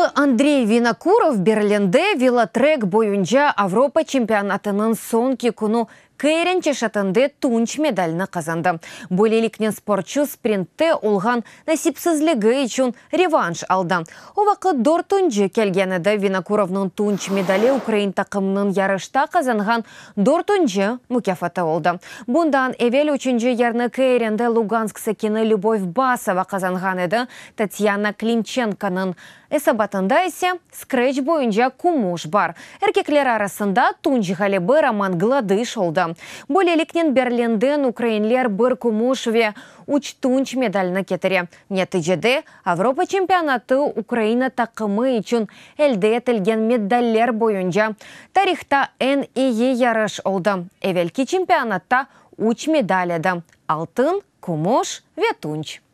Qırımlı Andrey Vinokurov Berlinde velotrek boyunca Avropa çempionatınıñ soñki künü Keirin çeşitinde tunç medalni qazandı. Böyleliknen sportçu sprintte olğan nasipsizligi içün revanş aldı. O vaqıt dörtünci kelgen edi. Vinokurovnıñ tunç medali ukrain taqımınıñ yarışta qazanğan dörtünci mukâfatı oldı. Bundan evel üçünci yerni Keirinde Lugansk sakini Lübov Basova qazanğan edi, Tatyana Klimçenkonıñ esabatında ise skretç boyunca kümüş bar. Erkekler arasında tunç ğalibi Roman Gladış oldı. Böyleliknen Berlinden ukrainler bir kümüş ve üç tunç medalni ketire. Neticede Avropa çempionatı Ukraina taqımı içün elde etilgen medaller boyunca tarihta eñ eyi yarış oldı. Evelki çempionatta üç medal edi, altın, kümüş ve tunç.